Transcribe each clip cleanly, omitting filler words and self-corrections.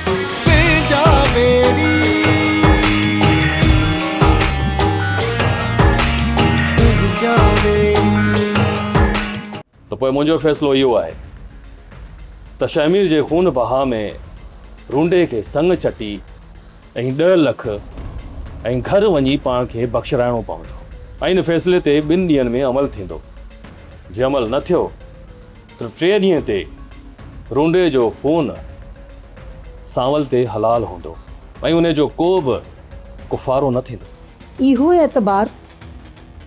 تنهنجا ويري تنهنجا ويري. ته پوء منهنجو فيصلو اهو آهي ته شهمير جي خون بها ۾ رونڊي کي سڱ چٽي ۽ ڏهه لک ۽ گهر وڃي پاڻ کي بخشرائڻو پوندو ۽ ان فيصلي تي ٻن ڏينهن ۾ عمل ٿيندو. جي عمل نه ٿيو ته ٽئين ڏينهن تي رونڊي جو خون سانول تي حلال هوندو ۽ انهي جو ڪو به ڪفارو نه ٿيندو. اهو اعتبار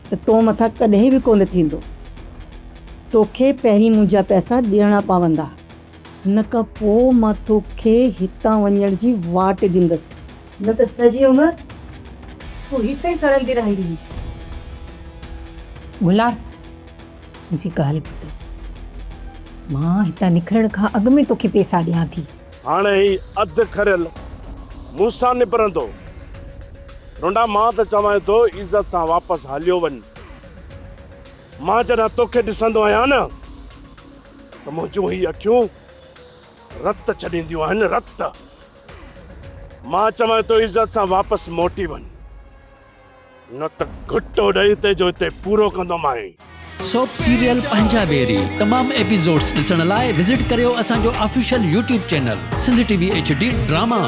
ته تو مٿان ڪڏهن به ڪونه ٿيندو. توکي پهرين منهنجا پئسا ڏيڻا پوندا. ان کان پوء مان توکي هتان وڃڻ جي واٽ ڏيندس. نه ته سڄي عمر تون هتي ئي سڙندي رهندينء. گلار، منهنجي ڳالهه ٻڌ. مان هتان نڪرڻ کان اڳ ۾ توکي پئسا ڏيان ٿي. هاڻي هي اڌ کريل مون سان نبرندو. رنڊا مان ته چوانء ٿو عزت سان واپس هليو وڃ. مان جڏهن توکي ڏسندو آهيان نه ته منهنجون هي اکيون رت ڇڏينديون آهن رت. مان چوانء ٿو عزت سان واپس موٽي وڃ. نه ته گهٽو ڏئي اتي جو اتي پورو ڪندومانء. سوپ سيريل پنهنجا ويري تمام ايپيسوڊس ڏسڻ لاء وزٽ ڪريو اسان جو official YouTube channel Sindh T V H D drama.